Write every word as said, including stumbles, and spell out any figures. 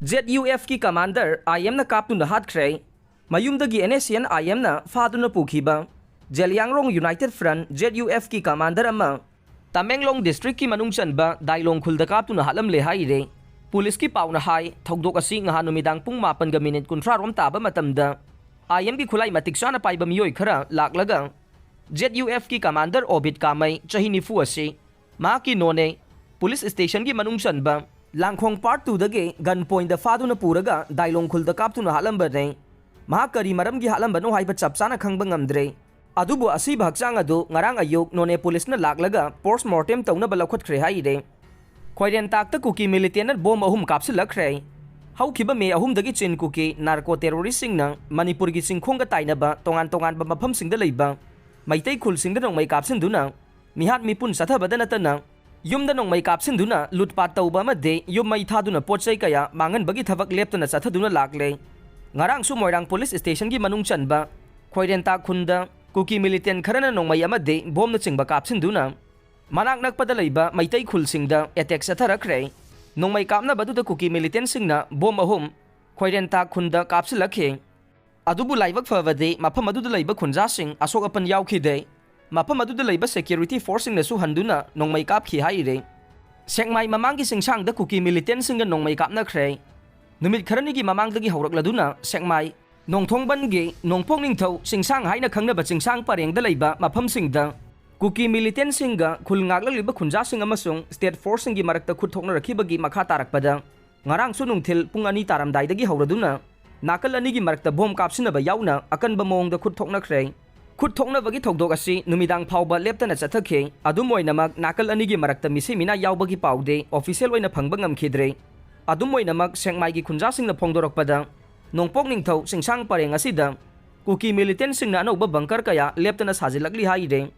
ZUF ꯀꯤ commander IM ꯅ ꯀꯥꯞꯇꯨꯅ ꯍꯥꯠꯈ꯭ꯔꯦ꯫ ꯃꯌꯨꯝꯗꯒꯤ NSCN IM ꯅ ꯐꯥꯗꯨꯅ ꯄꯨꯈꯤꯕ꯫ ꯖꯦꯂꯤꯌꯥꯡꯔꯣꯡ United Front, ZUF ꯀꯤ commander ꯑꯃ ꯇꯃꯦꯡꯂꯣꯡ district ꯀꯤ ꯃꯅꯨꯡ ꯆꯟꯕ ꯗꯥꯏꯂꯣꯡ ꯈꯨꯜꯗ ꯀꯥꯞꯇꯨꯅ ꯍꯥꯠꯂꯝꯂꯦ ꯍꯥꯏꯔꯦ꯫ ꯄꯨꯂꯤꯁꯀꯤ ꯄꯥꯎꯅ ꯍꯥꯏ, ꯊꯧꯗꯣꯛ ꯑꯁꯤ ꯉꯍꯥꯟ ꯅꯨꯃꯤꯗꯥꯡ ꯄꯨꯡ ꯃꯥꯄꯟꯒ ꯃꯤꯅꯤꯠ ꯀꯨꯟꯊ꯭ꯔꯥ ꯔꯣꯝ ꯇꯥꯕ ꯃꯇꯝꯗ IM ꯒꯤ ꯈꯨꯠꯂꯥꯏ ꯃꯇꯤꯛ ꯆꯥꯅ ꯄꯥꯏꯕ ꯃꯤꯑꯣꯏ ꯈꯔ ꯂꯥꯛꯂꯒ ZUF ꯀꯤ commander ꯑꯣꯕꯤꯠ ꯀꯥꯃꯩ, ꯆꯍꯤ ꯅꯤꯐꯨ ꯑꯁꯤ ꯃꯍꯥꯛꯀꯤ ꯅꯣꯅꯦ ꯄꯨꯂꯤꯁ ꯁ꯭ꯇꯦꯁꯟꯒꯤ ꯃꯅꯨꯡ ꯆꯟꯕ ꯂꯥꯡꯈꯣꯡ part two ꯗꯒꯤ gun point ꯗ ꯐꯥꯗꯨꯅ ꯄꯨꯔꯒ ꯗꯥꯏꯂꯣꯡ ꯈꯨꯜꯗ ꯀꯥꯞꯇꯨꯅ ꯍꯥꯠꯂꯝꯕꯅꯦ꯫ ꯃꯍꯥꯛ ꯀꯔꯤ ꯃꯔꯝꯒꯤ ꯍꯥꯠꯂꯝꯕꯅꯣ ꯍꯥꯏꯕ ꯆꯞ ꯆꯥꯅ ꯈꯪꯕ ꯉꯝꯗ꯭ꯔꯦ꯫ ꯑꯗꯨꯕꯨ ꯑꯁꯤꯕ ꯍꯛꯆꯥꯡ ꯑꯗꯨ ꯉꯔꯥꯡ ꯑꯌꯨꯛ ꯅꯣꯅꯦ ꯄꯨꯂꯤꯁꯅ ꯂꯥꯛꯂꯒ post mortem ꯇꯧꯅꯕ ꯂꯧꯈꯠꯈ꯭ꯔꯦ ꯍꯥꯏꯔꯦ꯫ ꯈ꯭ꯋꯥꯏꯔꯦꯟꯇꯥꯛꯇ ꯀꯨꯀꯤ militant ꯅ bomb ꯑꯍꯨꯝ ꯀꯥꯞꯁꯤꯜꯂꯛꯈ꯭ꯔꯦ꯫ ꯍꯧꯈꯤꯕ ꯃꯦ ꯑꯍꯨꯝꯗꯒꯤ ꯆꯤꯟ ꯀꯨꯀꯤ narco terrorist ꯁꯤꯡꯅ ꯃꯅꯤꯄꯨꯔꯒꯤ ꯆꯤꯡꯈꯣꯡꯒ ꯇꯥꯏꯅꯕ ꯇꯣꯉꯥꯟ ꯇꯣꯉꯥꯟꯕ ꯃꯐꯝꯁꯤꯡꯗ ꯂꯩꯕ ꯃꯩꯇꯩ ꯈꯨꯜꯁꯤꯡꯗ ꯅꯣꯡꯃꯩ ꯀꯥꯞꯁꯤꯟꯗꯨꯅ ꯃꯤꯍꯥꯠ ꯃꯤꯄꯨꯟ ꯆꯠꯊꯕꯗ ꯅꯠꯇꯅ ꯌꯨꯝꯗ ꯅꯣꯡꯃꯩ ꯀꯥꯞꯁꯤꯟꯗꯨꯅ ꯂꯨꯠꯄꯥꯠ ꯇꯧꯕ ꯑꯃꯗꯤ ꯌꯨꯝ ꯃꯩ ꯊꯥꯗꯨꯅ ꯄꯣꯠ ꯆꯩ ꯀꯌꯥ ꯃꯥꯡꯍꯟꯕꯒꯤ ꯊꯕꯛ ꯂꯦꯞꯇꯅ ꯆꯠꯊꯗꯨꯅ ꯂꯥꯛꯂꯦ꯫ ꯉꯔꯥꯡꯁꯨ ꯃꯣꯏꯔꯥꯡ ꯄꯨꯂꯤꯁ ꯁ꯭ꯇꯦꯁꯟꯒꯤ ꯃꯅꯨꯡ ꯆꯟꯕ ꯈꯣꯏꯔꯦꯟꯇꯥꯛ ꯈꯨꯟꯗ ꯀꯨꯀꯤ militant ꯈꯔꯅ ꯅꯣꯡꯃꯩ ꯑꯃꯗꯤ bomb ꯅꯆꯤꯡꯕ ꯀꯥꯞꯁꯤꯟꯗꯨꯅ ꯃꯅꯥꯛ ꯅꯛꯄꯗ ꯂꯩꯕ ꯃꯩꯇꯩ ꯈꯨꯜꯁꯤꯡꯗ attack ꯆꯠꯊꯔꯛꯈ꯭ꯔꯦ꯫ ꯅꯣꯡꯃꯩ ꯀꯥꯞꯅꯕꯗꯨꯗ ꯀꯨꯀꯤ militant ꯁꯤꯡꯅ bomb ꯑꯍꯨꯝ ꯈꯣꯏꯔꯦꯟꯇꯥꯛ ꯈꯨꯟꯗ ꯀꯥꯞꯁꯤꯜꯂꯛꯈꯤ꯫ ꯑꯗꯨꯕꯨ ꯂꯥꯏꯕꯛ ꯐꯕꯗꯤ ꯃꯐꯝ ꯑꯗꯨꯗ ꯂꯩꯕ ꯈꯨꯟꯖꯥꯁꯤꯡ ꯑꯁꯣꯛ ꯑꯄꯟ ꯌꯥꯎꯈꯤꯗꯦ꯫ ꯃꯐꯝ ꯑꯗꯨꯗ ꯂꯩꯕ security force ꯁꯤꯡꯅꯁꯨ ꯍꯟꯗꯨꯅ ꯅꯣꯡꯃꯩ ꯀꯥꯞꯈꯤ ꯍꯥꯏꯔꯤ꯫ ꯁꯦꯛꯃꯥꯏ ꯃꯃꯥꯡꯒꯤ ꯆꯤꯡꯁꯥꯡꯗ ꯀꯨꯀꯤ militant ꯁꯤꯡꯒ ꯅꯣꯡꯃꯩ ꯀꯥꯞꯅꯈ꯭ꯔꯦ꯫ ꯅꯨꯃꯤꯠ ꯈꯔꯅꯤꯒꯤ ꯃꯃꯥꯡꯗꯒꯤ ꯍꯧꯔꯛꯂꯗꯨꯅ ꯁꯦꯛꯃꯥꯏ, ꯅꯣꯡꯊꯣꯡꯕꯟꯒꯤ ꯅꯣꯡꯄꯣꯛ ꯅꯤꯡꯊꯧ ꯆꯤꯡꯁꯥꯡ ꯍꯥꯏꯅ ꯈꯪꯅꯕ ꯆꯤꯡꯁꯥꯡ ꯄꯔꯦꯡꯗ ꯂꯩꯕ ꯃꯐꯝꯁꯤꯡꯗ ꯀꯨꯀꯤ militant ꯁꯤꯡꯒ ꯈꯨꯜ ꯉꯥꯛꯂꯛꯂꯤꯕ ꯈꯨꯟꯖꯥꯁꯤꯡ ꯑꯃꯁꯨꯡ state force ꯁꯤꯡꯒꯤ ꯃꯔꯛꯇ ꯈꯨꯠ ꯊꯣꯛꯅꯔꯛꯈꯤꯕꯒꯤ ꯃꯈꯥ ꯇꯥꯔꯛꯄꯗ ꯉꯔꯥꯡꯁꯨ ꯅꯨꯡꯊꯤꯜ ꯄꯨꯡ ꯑꯅꯤ ꯇꯥꯔꯝꯗꯥꯏꯗꯒꯤ ꯍꯧꯔꯗꯨꯅ ꯅꯥꯀꯜ ꯑꯅꯤꯒꯤ ꯃꯔꯛꯇ bomb ꯀꯥꯞꯁꯤꯟꯅꯕ ꯌꯥꯎꯅ ꯑꯀꯟꯕ ꯃꯑꯣꯡꯗ ꯈꯨꯠ ꯊꯣꯛꯅꯈ꯭ꯔꯦ꯫ ꯈꯨꯠ ꯊꯣꯛꯅꯕꯒꯤ ꯊꯧꯗꯣꯛ ꯑꯁꯤ ꯅꯨꯃꯤꯗꯥꯡ ꯐꯥꯎꯕ ꯂꯦꯞꯇꯅ ꯆꯠꯊꯈꯤ꯫ ꯑꯗꯨꯝ ꯑꯣꯏꯅꯃꯛ, ꯅꯥꯀꯜ ꯑꯅꯤꯒꯤ ꯃꯔꯛꯇ ꯃꯤꯁꯤ ꯃꯤꯅꯥ ꯌꯥꯎꯕꯒꯤ ꯄꯥꯎꯗꯤ official ꯑꯣꯏꯅ ꯐꯪꯕ ꯉꯝꯈꯤꯗ꯭ꯔꯦ꯫ ꯑꯗꯨꯝ ꯑꯣꯏꯅꯃꯛ, ꯁꯦꯛꯃꯥꯏꯒꯤ ꯈꯨꯟꯖꯥꯁꯤꯡꯅ ꯐꯣꯡꯗꯣꯔꯛꯄꯗ, ꯅꯣꯡꯄꯣꯛ ꯅꯤꯡꯊꯧ ꯆꯤꯡꯁꯥꯡ ꯄꯔꯦꯡ ꯑꯁꯤꯗ ꯀꯨꯀꯤ militant ꯁꯤꯡꯅ ꯑꯅꯧꯕ bunker ꯀꯌꯥ ꯂꯦꯞꯇꯅ ꯁꯥꯖꯤꯜꯂꯛꯂꯤ ꯍꯥꯏꯔꯦ꯫